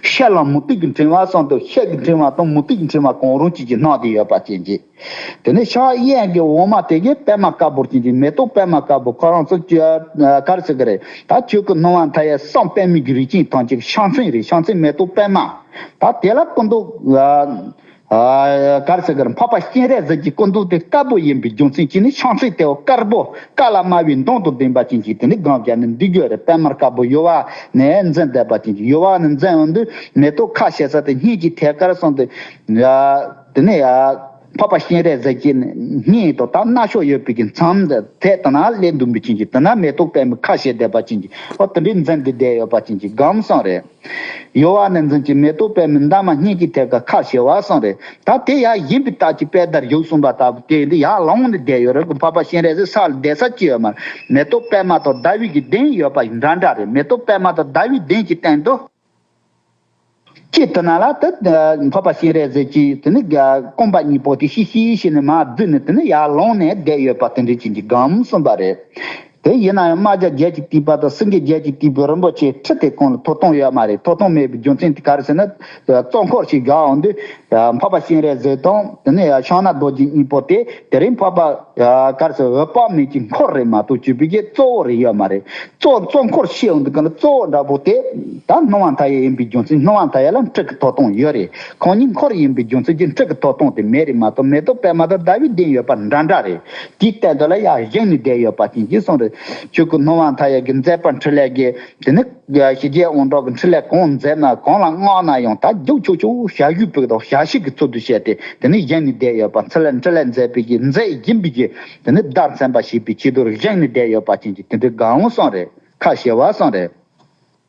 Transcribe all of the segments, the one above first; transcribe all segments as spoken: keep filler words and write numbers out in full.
ཤེལ་ལ་མུ་ཏིག་གི་ཕྲེང་བ་གསུངས་འདུག་ཤེལ་གྱི་ཕྲེང་བ་དང་མུ་ཏིག་གི་ཕྲེང་བ་གང་རུང་གཅིག་གིས་གནང་སྟེ་ཡོད་པ་ཅན་གྱི། དེ་ནས་ཕྱག་གཡས་ཀྱི་འོག་མ་དེ་གའི་པད་མ་དཀར་པོ་ཅན་གྱི་མེ་ཏོག་པད་མ་དཀར་པོ་ཁོ་རང་ཚོ་ཅི་ག་རེ་ཟེར་གི་རེད། ད་ཆོས་སྐུ་སྣང་བ་མཐའ་ཡས་སམ་པད་མའི་གི་རིགས་ཅན་ཐམས་ཅད་ཀྱི་ཕྱག་མཚན་རེད། ཕྱག་མཚན་མེ་ཏོག་པད་མ། ད་དེ་ལ་སྐུ་མདོག་ཨ་ག་རེ་ཟེར་གི་རེད། འཕགས་པ་སྤྱན་རས་གཟིགས་ཀྱི་སྐུ་མདོག་དེ་དཀར་པོ་ཡིན་པའི་རྒྱུ་མཚན་གྱིས་ནི་ཕྱག་མཚན་དེ་བ་དཀར་པོ། དཀར་ལ་དམར་བའི་མདོག་དང་ལྡན་པ་ཅན་གྱི་དེ་ནི་སྒང་བརྒྱབ་ནས་འདི་དགོས་རེད། པད་མ་དཀར་པོ་གཡོན་མ་ནས་འཛིན་བསྡད་པ་ཅན་གྱི་གཡོན་མ་ནས་འཛིན་འོང་དུས་མེ་ཏོག་ཁ་ཕྱེ་ས་དེ་སྙིང་གི་ཐད་ཀར་སོང་སྟེ། དེ་ནས་འཕགས་པ་སྤྱན་རས་གཟིགས་ཀྱི་སྙིང་དང་ད་སྣ་ཤོག་ཡོད་པའི་གི་མཚམས་དེ་ཐད་དེ་ན་སླེབས་འདུག་པའི་ཅན་གྱི་དེ་ན་མེ་ཏོག་པད་མའི་ཁ་ཕྱེ་བསྡད་པ་ཅན་གྱི་ཨོ་དེ་འདྲའི་འཛིན་འདི་བསྡད་ཡོད་པ་ཅན་གྱི་སྒང་སོང་རེད། གཡོན་མ་ནས་འཛིན་གྱི་མེ་ཏོག་པད་མའི་འདབ་མ་སྙིང་གི་ཐད་ཀར་ཁ་ཕྱེ་བ་སོང་རེད། ད་དེ་ཡང་ཡིན་པའི་རྟགས་ཀྱིས་པད་ཟླར་བཞུགས་གསུངས་པ་ལྟ་བུ་དེ་འདི་ཡར་ལངས་ནས་བསྡད་ཡོད་རེད། འཕགས་པ་སྤྱན་རས་གཟིགས་ས་ལ་བསྡད་ས་ཅི་ཡོད་མ་རེད། མེ་ཏོག་པད་མ་དང་ཟླ་བའི་གི་གདན་ཡོད་པ་འདྲ་འདྲ་རེད། མེ་ཏོག་པད་མ་དང་ཟླ་བའི་གདན་གྱི་སྟེང་དུ། ཅི་ལྟ་ན་ལ་དེ་འཕགས་པ་སྤྱན་རས་གཟིགས་ཀྱིས་དེ་ནི་རྐང་པ་གཉིས་པོ་དེ་ཤི་ཤི་བྱས་ནས་མར་བསྡུས་ནས་དེ་ནི་ཡར་ལངས་ནས་བསྡད་ཡོད་པ་དེ་འདྲ་ཅན་གྱི་སྒང་གསུངས་པ་རེད། དེ་ཡིན་ན་ཡང་རྨ་བྱ་བརྒྱད་ཀྱི་སྟེགས་པ་དང་སེང་གེ་བརྒྱད་ཀྱི་སྟེགས་པའི་རིན་པོ་ཆེའི་ཁྲི་དེ་གང་ལ་ཐོགས་དོན་ཡོད་མ་རེད། ཐོགས་དོན་མེད་པའི་རྒྱུ་མཚན་དེ་ག་རེ་ཟེར་ན། གཙོ་འཁོར་ཞིག་བཞག་འོང་དུས། འཕགས་པ་སྤྱན་རས་གཟིགས་དང་དེ་ནས་ཕྱག་ན་རྡོ་རྗེ་གཉིས་པོ་དེ་དེ་རིང་འཕགས་པ་ག་རེ་ཟེར་འོད་དཔག་མེད་ཀྱི་འཁོར་རེད་མ་གཏོགས་བཅོས་པའི་གི་གཙོ་བོ་རེད་ཡོད་མ་རེད། གཙོ་གཙོ་འཁོར་ཞིག་འོང་དུས་གང་ལ་གཙོ་བོ་འདྲ་པོ་དེ་ད་སྣང་བ་མཐའ་ཡས་ཡིན་པའི་རྒྱུ་མཚན་སྣང་བ་མཐའ་ཡས་ལ་ཁྲི་གི་ཐོགས་དོན་ཡོད་རེད། ཁོང་གཉིས་འཁོར་ཡིན་པའི་རྒྱུ་མཚན་གྱིས་ཁྲི་གི་ཐོགས་དོན་དེ་མེད་རེད་མ་གཏོགས་མེ་ཏོག་པད་མ་དང་ཟླ་བའི་གདན་ཡོད་པ་འདྲ་འདྲ་རེད། དེའི་སྟེང་དུ་ལ་ཡར་བཞེངས་ནས་བསྡད་ཡོད་པ་ཅན་གྱི་གསུངས་རེད། ཆོས་སྐུ་སྣང་བ་མཐའ་ཡས་ཀྱི་མཛད་པ་འཕྲིན་ལས་ཀྱི་དེ་ནི་ཞི་རྒྱས་དབང་དྲག་གི་འཕྲིན་ལས་གང་མཛད་ན་གང་ལ་མངགས་ན་ཡང་ད་རྒྱུག་ཆོག་ཆོག་ཞབས་ཞུ་ཕུལ་དང་ཞབས་ཞུ་གི་ཚུལ་དུ་བྱས་ཏེ་དེ་ནི་བཞེངས་ནས་བསྡད་ཡོད་པ། འཕྲིན་ལས་འཕྲིན་ལས་མཛད་པའི་གི་མཛད་ཡིན་པའི་གི་དེ་ནི་བརྡ་མཚོན་པ་བྱེད་པའི་ཆེད་དུ་བཞེངས་ནས་བསྡད་ཡོད་པ་ཅན་གྱི་དེ་འདྲའི་སྒང་གསུངས་རེད། ཁ་ཕྱེ་བ་གསུངས་རེད།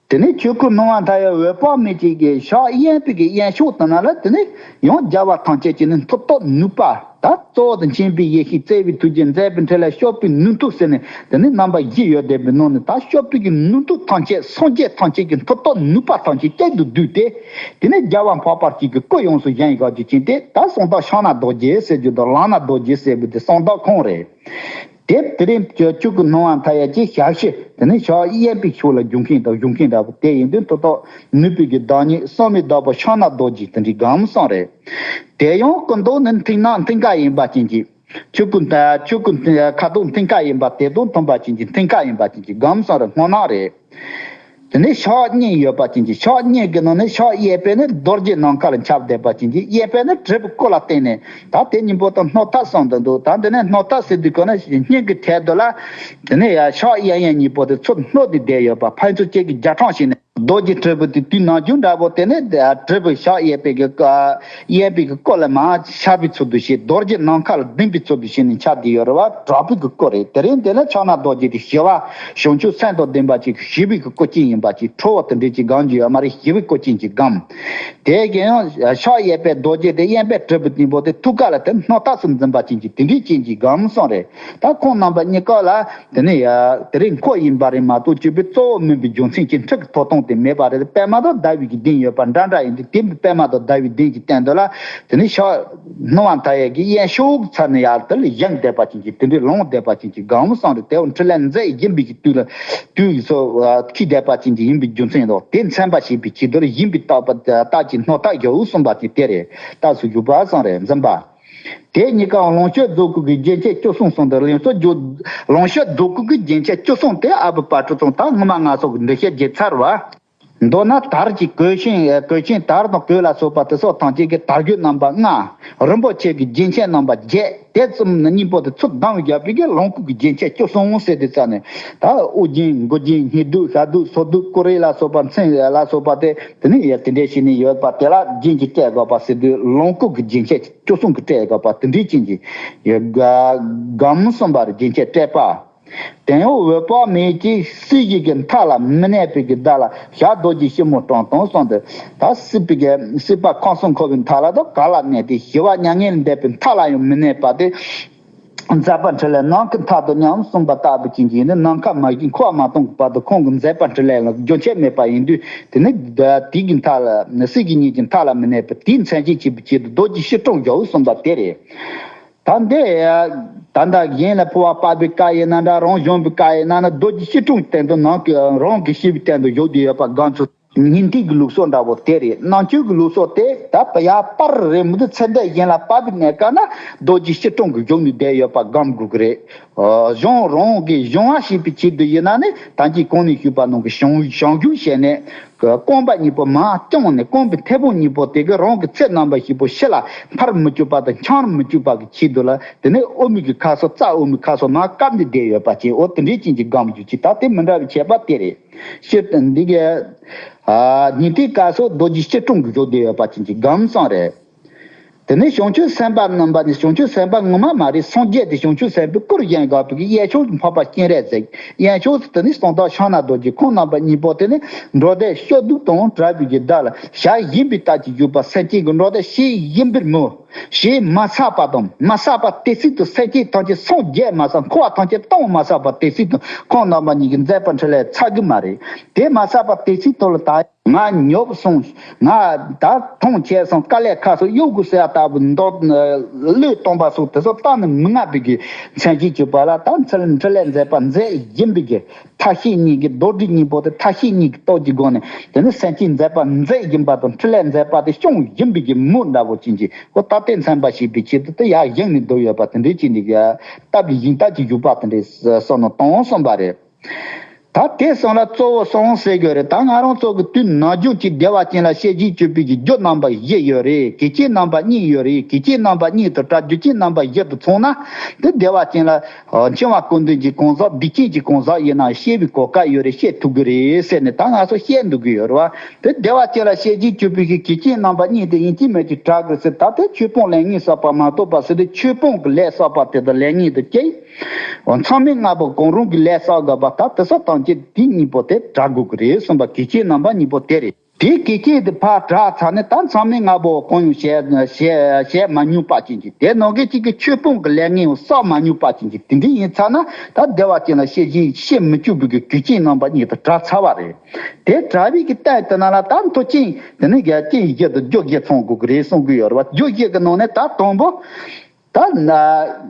དེ་ནས་ཆོས་སྐུ་སྣང་བ་མཐའ་ཡས་འོད་དཔག་མེད་ཅན་གྱི་ཕྱག་གཡས་པའི་གི་གཡས་ཕྱོགས་དེ་ན་ལ་དེ་ནས་ཡང་རྒྱལ་བ་ཐམས་ཅད་ཀྱི་ནི་མཐུ་སྟོབས་ནུས་པ་ད་གཙོ་བོ་དང་མཁྱེན་པའི་ཡེ་ཤེས་བརྩེ་བའི་ཐུགས་རྗེ་མཛད་པའི་འཕྲིན་ལས་སྐྱོབ་པའི་ནུས་མཐུ་ཟེར་ནས་དེ་ནས་རྣམ་པ་བཞི་ཡོད་བསྡད་པའི་ནང་ནས་ད་སྐྱོབ་པའི་གི་ནུས་མཐུ་ཐམས་ཅད་སངས་རྒྱས་ཐམས་ཅད་ཀྱི་མཐུ་སྟོབས་ནུས་པ་ཐམས་ཅད་གཅིག་ཏུ་བསྡུས་ཏེ་དེ་ནས་རྒྱལ་བ་འཕགས་པ་གཅིག་གི་སྐུ་ཡོངས་སུ་བཞེངས་ཡོད་ཅིག་ཅན་དེ་ད་གསང་བདག་ཕྱག་ན་རྡོ་རྗེ་ཟེར་རྒྱུ་དང་ལག་ན་རྡོ་རྗེ་ཟེར་བའི་དེ་གསང་བདག་ཁོང་རེད། དེ་དེ་རིང་ཆོས་སྐུ་སྣང་བ་མཐའ་ཡས་ཀྱི་ཞབས་ཕྱི་དེ་ནི་ཕྱག་གཡས་པའི་ཕྱོགས་ལ་བཞུགས་མཁན་དང་བཞུགས་མཁན་འདྲ་པོ་དེ་ཡིན་དུས་མཐུ་སྟོབས་ནུས་པའི་གི་བདག་ཉིད་གསང་བའི་བདག་པོ་ཕྱག་ན་རྡོ་རྗེ་དེ་འདྲའི་སྒང་གསུངས་རེད། དེ་ཡང་སྐུ་མདོག་ནི་མཐིང་ནག་མཐིང་ཁ་ཡིན་པ་ཅན་གྱི། ཆོས་སྐུ་ཆོས་སྐུ་ཁ་དོག་མཐིང་ཁ་ཡིན་པ་དེ་དང་མཐུན་པ་ཅན་གྱི་མཐིང་ཁ་ཡིན་པ་ཅན་གྱི་སྒང་གསུངས་རེད། སྔོ་ནག་རེད། དེ་ནས་ཕྱག་གཉིས་ཡོད་པ་ཅན་གྱི་ཕྱག་གཉིས་ཀྱི་ནང་ནས་ཕྱག་གཡས་པས་ནི་རྡོ་རྗེ་ནམ་མཁའ་ལ་ཁྱབ་བསྡད་པ་ཅན་གྱི་གཡས་པས་ནི་དྲིལ་བུ་སྐུ་ལ་བསྟན་ནས་ད་དེ་གཉིས་པོ་དང་སྣོལ་ཐག་གསུངས་དུ་འདུག་ད་འདི་ནས་སྣོལ་ཐག་ཟེར་དུས་གོ་ན་སྙིང་གི་ཐད་དུ་ལ་དེ་ནས་ཡ་ཕྱག་གཡས་གཡོན་གཉིས་པོ་དེ་ཚུར་སྣོལ་ཏེ་བསྡད་ཡོད་པ་ཕན་ཚུན་གཅིག་གི་རྒྱ་ཕྲེང་བྱས་ནས་རྡོ་རྗེ་དྲིལ་བུ་དེ་དུས་ནམ་རྒྱུན་འདྲ་པོ་དེ་ནས་དྲིལ་བུ་ཕྱག་གཡས་པའི་གི་གཡས་པའི་གི་སྐུ་ལ་མར་ཤར་བའི་ཚུལ་དུ་བྱས་རྡོ་རྗེ་ནམ་མཁའ་ལ་ལྡིང་བའི་ཚུལ་དུ་བྱས་ནས་ཁྱབ་བསྡད་ཡོད་རེད་བ། དྲག་པོའི་གི་སྐུ་རེད། དེ་རིང་དེ་ལ་ཕྱག་ན་རྡོ་རྗེ་དེ་ཞི་བ་བྱང་ཆུབ་སེམས་དང་ལྡན་པ་ཅིག་ཞི་བའི་གི་སྐུ་ཅན་ཡིན་པ་ཅིག་ཁྲོ་བོ་དེ་འདྲའི་ཅིག་སྒང་ཅིག་ཡོད་མ་རེད། ཞི་བའི་སྐུ་ཅན་གྱི་སྒང་། དེ་གི་ཡང་ཕྱག་གཡས་པའི་རྡོ་རྗེ་དེ་གཡོན་པའི་དྲིལ་བུ་སྟེང་པོ་དེ་ཐུགས་ཀ་ལ་དེ་སྣོལ་ཐག་སུ་འཛིན་པ་ཅན་གྱི་དེ་འདྲའི་ཅན་གྱི་སྒང་གསུངས་རེད། ད་ཁོང་རྣམ་པ་གཉིས་ཀ་ལ་དེ་ནས་ཡ་དེ་རིང་འཁོར་ཡིན་པ་རེད་མ་གཏོགས་སྤྱོད་པའི་གཙོ་བོ་མིན་པའི་རྒྱུ་མཚན་གྱིས་ཁྲི་གི་ཐོགས་སྟངས་དེ་མེད་པ་རེད། པད་མ་དང་ཟླ་བའི་གི་གདན་ཡོད་པ་འདྲ་འདྲ་ཡིན་དུས་དེ་པད་མ་དང་ཟླ་བའི་གདན་གྱི་སྟེང་དུ་ལ་དེ་ནས་ཕྱག་སྣང་བ་མཐའ་ཡས་ཀྱི་གཡས་ཕྱོགས་ཚར་ནས་ཡར་དེ་ལ་བཞེངས་བསྡད་པ་ཅན་གྱི་དེ་འདྲའི་ལངས་བསྡད་པ་ཅན་གྱི་སྒང་གསུངས་རེད། དེ་འོ་འཕྲིན་ལས་མཛད་ཡིན་པའི་གི་དུས་ལ་དུས་སུ་ཁྱི་བསྡད་པ་ཅན་གྱི་ཡིན་པའི་རྒྱུ་མཚན་དང་དེ་མཚོན་པ་བྱེད་པའི་ཆེད་དུ་ཡིན་པའི་རྟགས་པ་རྟགས་ཀྱི་སྣོལ་ཐག་རྒྱག་གསུངས་པ་དེ་དེ་རེད། རྟགས་སུ་གྱུར་པ་གསུངས་རེད། འཛིན་པ། དེ་གཉིས་ཀའང་ལོངས་སྤྱོད་རྫོགས་སྐུ་གི་རྒྱན་ཆ་བཅུ་གསུམ་གསུངས་འདུག་ལོངས་སྤྱོད་རྫོགས་ལོངས་སྤྱོད་རྫོགས་སྐུ་གི་རྒྱན་ཆ་བཅུ་གསུམ་དེ་ཨ་བུ་དཔལ་སྤྲུལ་ཚང་ད་སྔོན་མ་ང་ཚོ་གི་འགྲེལ་བཤད་བརྒྱབ་ཚར་བ། མདོར་ན་དར་གྱི་གོས་ཆེན་གོས་ཆེན་དར་དང་གོས་ལ་སོགས་པ་དེ་སོགས་ཐམས་ཅད་ཀྱི་དར་གོས་རྣམ་པ་ལྔ། རིན་པོ་ཆེ་གི་རྒྱན་ཆ་རྣམ་པ་བརྒྱད། དེ་ཙམ་ནི་སྙིང་པོ་དེ་ཚུར་བསྡམས་བཞག་པའི་གི་ལོངས་སྐུ་གི་རྒྱན་ཆ་བཅུ་གསུམ་ཟེར་དུས་ཙ་ནས་ད་དབུ་རྒྱན་མགུལ་རྒྱན་སྙིང་གདུགས་ཤ་གདུགས་སོར་གདུགས་ཀུ་རེ་ལ་སོགས་པ་མཚན་ལ་སོགས་པ་དེ་དེ་ནི་ཡ་དེ་འདྲས་བྱས་ནས་ཡོད་པ་དེ་ལ་རྒྱན་གྱིས་སྤྲས་དགོས་པ་ཟེར་དུས་ལོངས་སྐུ་གི་རྒྱན་ཆ་བཅུ་གསུམ་གྱིས་སྤྲས་དགོས་པ་དེ་འདྲས་ཅན་གྱི་ཡོད་དགོས་གསུངས་པ་རེད། རྒྱན་ཆ་སྤྲས་པ། དེ་ཡང་འོད་དཔག་མེད་ཀྱིས་སྲིད་ཞིའི་གི་མཐའ་ལ་མི་གནས་པའི་གི་བརྡ་ལ་ཞབས་རྡོ་རྗེ་སྤྱི་བོར་དྲངས་དང་གསུངས་ཏེ། ད་སྲིད་པའི་གི་སྲིད་པ་ཁམས་གསུམ་འཁོར་བའི་མཐའ་ལ་དང་ག་ལ་གནས་ཏེ་ཞི་བ་མྱ་ངན་ལས་འདས་པའི་མཐའ་ལ་ཡང་མི་གནས་པ་དེ། མཛད་པ་འཕྲིན་ལས་ནམ་མཁའི་མཐའ་དང་མཉམ་གསུངས་པ་ལྟ་བུ་ཅན་གྱི་ནི་ནམ་མཁའ་མ་གི་འཁོར་བ་མ་སྟོངས་ཀྱི་བར་དུ་ཁོང་གི་མཛད་པ་འཕྲིན་ལས་ལ་རྒྱུན་ཆད་མེད་པ་ཡིན་དུས་དེ་ནི་དེའི་གི་མཐའ་ལ་སྲིད་ཀྱི་གཉིས་ཀྱི་མཐའ་ལ་མི་གནས་པ་དེའི་མཚན་ཅན་བྱེད་པའི་ཆེད་དུ་རྡོ་རྗེ་སྤྱི་དྲངས་བཞག་གསུངས་པ་དེ་རེད། ད་འདི་ད་ལྟ་གཞན་ལ་འཕོ་བ་སྤར་བའི་བཀའ་ཡིན་ན་འདྲ་རང་གཞན་པའི་བཀའ་ཡིན་ན་ན་རྡོ་རྗེ་སྤྱི་དྲངས་སྟེང་དུ་ནང་གི་རང་གི་ཤེས་པའི་སྟེང་དུ་བཞག་བསྡད་ཡོད་པ་སྒང་ཚོ། ཉན་ཐོས་ཀྱི་ལུགས་སྲོལ་འདྲ་བོ་དེ་རེད། ནང་ཆོས་ཀྱི་ལུགས་སྲོལ་དེ་ད་ཕ་ཡ་པར་རེད་མི་འདུག་ཚེ་འདས་གཞན་ལ་བབས་པའི་གནས་སྐབས་ན་རྡོ་རྗེ་སྐྱིལ་ཀྲུང་གི་བཞུགས་ནས་བསྡད་ཡོད་པ་སྒོམ་དགོས་ཀྱི་རེད། གཞུང་རང་གི་གཞུང་བ་ཞེས་པའི་ཆེད་དུ་ཡིན་ན་ནི་ད་གིན་གོང་ནས་ཞུས་པ་ནང་གི་བྱང་བྱང་བཞུགས་བྱས་ནས་རྐང་པ་གཉིས་པོ་མར་བརྐྱངས་ནས་རྐང་པའི་མཐེ་བོང་གཉིས་པོ་དེ་གི་རང་གི་ཚེ་རྣམ་པ་བཞི་པོ་ཕྱི་ལ་འཕར་མི་བཅུག་པ་དང་འཆང་མི་བཅུག་པ་གི་ཆེད་དུ་ལ། དེ་ནས་དབུ་མའི་གི་ཁ་སོ་རྩ་དབུ་མའི་ཁ་སོ་མར་བཀབ་ནས་བསྡད་ཡོད་པ་ཅན། འོ་དེ་འདྲའི་ཅན་གྱི་སྒོམ་རྒྱུ་ཅིག་ད་དེ་མི་འདྲ་བའི་ཁྱད་པར་དེ་རེད། སྤྱིར་དུ་འདི་གའི་ཉན་ཐོས་སྐབས་སུ་རྡོ་རྗེ་སྐྱིལ་ཀྲུང་གི་བཞུགས་བསྡད་ཡོད་པ་ཅན་གྱི་སྒོམ་གསུམ་རེད། དེ་ནས་བྱང་ཆུབ་སེམས་དཔའ་རྣམ་པ་ནི་བྱང་ཆུབ་སེམས་དཔའ་ངོ་མ་མ་རེད། སངས་རྒྱས་དེ་བྱང་ཆུབ་སེམས་དཔའི་སྐུར་བཞེངས་དགོས་པའི་གཡས་ཕྱོགས་སུ་འཕགས་པ་སྤྱན་རས་གཟིགས། གཡོན་ཕྱོགས་སུ་དེ་ནས་གསང་བདག་ཕྱག་ན་རྡོ་རྗེ། ཁོང་རྣམ་པ་གཉིས་པོ་དེ་ནས་འགྲོ་འདི་སྐྱོབ་གདུང་དང་བྲལ་བའི་གི་བདག་ལ་ཞལ་བཞིན་པའི་རྟགས་ཀྱིས་བཞུགས་པ། སེམས་ཅན་གྱི་འགྲོ་འདི་ཞལ་བཞིན་པའི་མོ། ཞེས་མ་བསགས་པ་དང་མ་བསགས་པ་དེ་སྲིད་དུ་སེམས་ཅན་ཐམས་ཅད་སངས་རྒྱས་མ་བསགས་འཁོར་བ་ཐམས་ཅད་སྟོངས་མ་བསགས་པ་དེ་སྲིད་དུ་ཁོང་རྣམ་པ་གཉིས་ཀྱི་མཛད་པ་འཕྲིན་ལས་ཚར་གི་མ་རེད། དེ་མ་བསགས་པ་དེ་སྲིད་དུ་ལ་ད་ང་ཉོབ་སོང་། ང་ད་ཐོང་ཆད་སོང་། དཀའ་ལས་ཁག་སོང་། གཡོག་དགོས་ཟེར་ཡ་ལྟ་བུ་མདོ་བློས་གཏོང་པ་སོགས་དེ་ཚོ་གཏན་ནས་མི་སྔ་བའི་གི་མཚན་གཞི་བྱེད་པ་ལ། ད་འཕྲིན་འཕྲིན་ལས་མཛད་པ་མཛད་བཞིན་པའི་གི་མཐའ་བཤད་གཉིས་ཀྱི་རྡོ་རྗེ་གཉིས་པོ་དེ་མཐའ་བཤད་གཉིས་ཀྱི་སྟོབས་ཀྱི་སྒོ་ནས་དེ་ནི་སེམས་ཅན་མཛད་པ་མཛད་བཞིན་པ་དང་འཕྲིན་ལས་མཛད་པ་དེ་སྐྱོང་བཞིན་པའི་གི་མོ་འདྲ་བོ་ཅན་གྱི་འོ་ད་ལྟའི་མཚན་པ་ཞེས་པའི་ཆེད་དུ་དེ་ཡར་བཞེངས་ནས་སྡོད་ཡོད་པ་དེ་འདྲའི་ཅན་གྱི་སྟབས་ཀྱིས་བཞེངས་སྟབས་ཀྱིས་བཞུགས་པ་དེ་འདྲའི་བསམ་མནོ་གཏོང་གསུངས་པ་རེད། ད་དེ་གསུམ་ལ་གཙོ་བོ་གསུམ་ཟེར་དགོས་རེད། ད་ང་རང་ཚོ་གི་དུས་ནམ་རྒྱུན་གྱི་བདེ་བ་ཅན་ལ་བཤད་བྱའི་སྤྱོད་པའི་གི་རྒྱུ་རྣམ་པ་བཞི་ཡོད་རེད། གལ་ཆེའི་རྣམ་པ་གཉིས་ཡོད་རེད། གལ་ཆེའི་རྣམ་པ་གཉིས་དང་བྲལ་རྒྱུ་ཅན་རྣམ་པ་བཞི་དུ་མཚུངས་ན་དེ་བདེ་བ་ཅན་ལ། འཆིང་བ་ཀུན་ལྡན་གྱི་གང་ཟག་སྡིག་ཅན་གྱི་གང་ཟག་ཡིན་ན་བཤད་པའི་གོ་སྐབས་ཡོད་རེད། བཤད་ཐུབ་ཀྱི་རེད་ཟེར་ནས་ད་ང་ཚོ་བཤད་འདུག་གི་ཡོད་རེད་བ། དེ་བདེ་བ་ཅན་ལ་བཤད་བྱའི་སྤྱོད་པའི་གི་གལ་ཆེའི་རྣམ་པ་གཉིས་དེ་ཡིན་གཅིག་མིན་གཅིག་བྲལ་དགོས་ཟེར། ད་དེ་ཆོས་སྤོང་ལས་ངན་བསགས་པ་མ་གཏོགས་པ་ཟེར་ཏེ་ཆོས་སྤོང་གི་ལས་བསགས་པ་དེ་དང་ལས་ངན་དེ་གཅིག་མཚམས་མེད་ལྔ་པོ་གང་རུང་གི་ལས་བསགས་དགོས་པ་ད་དེ་ཚོ་ཐམས་ཅད་དེ་གཉིས་པོ་དེ་བྲལ་དགོས་ཀྱི་རེད་གསུངས་པ། གལ་ཆེའི་རྣམ་པ་གཉིས་པོ་དེ་རེད། དེའི་གལ་ཆེན་དེ་ཕར་བྲལ་ཚར་ནས་ད་མཚམས་མེད་ལྔ་པོ་གང་ཡང་བྱས་བྱས་བྱས་མ་མྱོང་པ་ཅན་གྱི་དེ་ནང་གི་གཅིག་གི་ཆོས་སྤོང་གི་ལས་ངན་བསགས་མ་མྱོང་པ་ཅན་གྱི་དེ་འདྲ་ཡིན་ཚར་ན་ད་བདེ་བ་ཅན་ལ་བཤད་བྱའི་བཤད་མི་བཅུག་པའི་གི་གལ་ཆེན་རྣམ་པ་གཉིས་དེ་བྲལ་ཚར་བ་རེད། དེ་བྲལ་བའི་གི་རྟགས་དེ་ན་ལ་ད་མཐུ་རྐྱེན་དེ་ནི་རྒྱ་རྐྱེན་བཞི་དང་རྒྱུ་བཞི་ཚང་དགོས་ཀྱི་རེད་གསུང་གི་ཡོད་རེད་བ། རྒྱུ་བཞི་གི་ནང་ནས་ད་དང་པོ། ད་ན་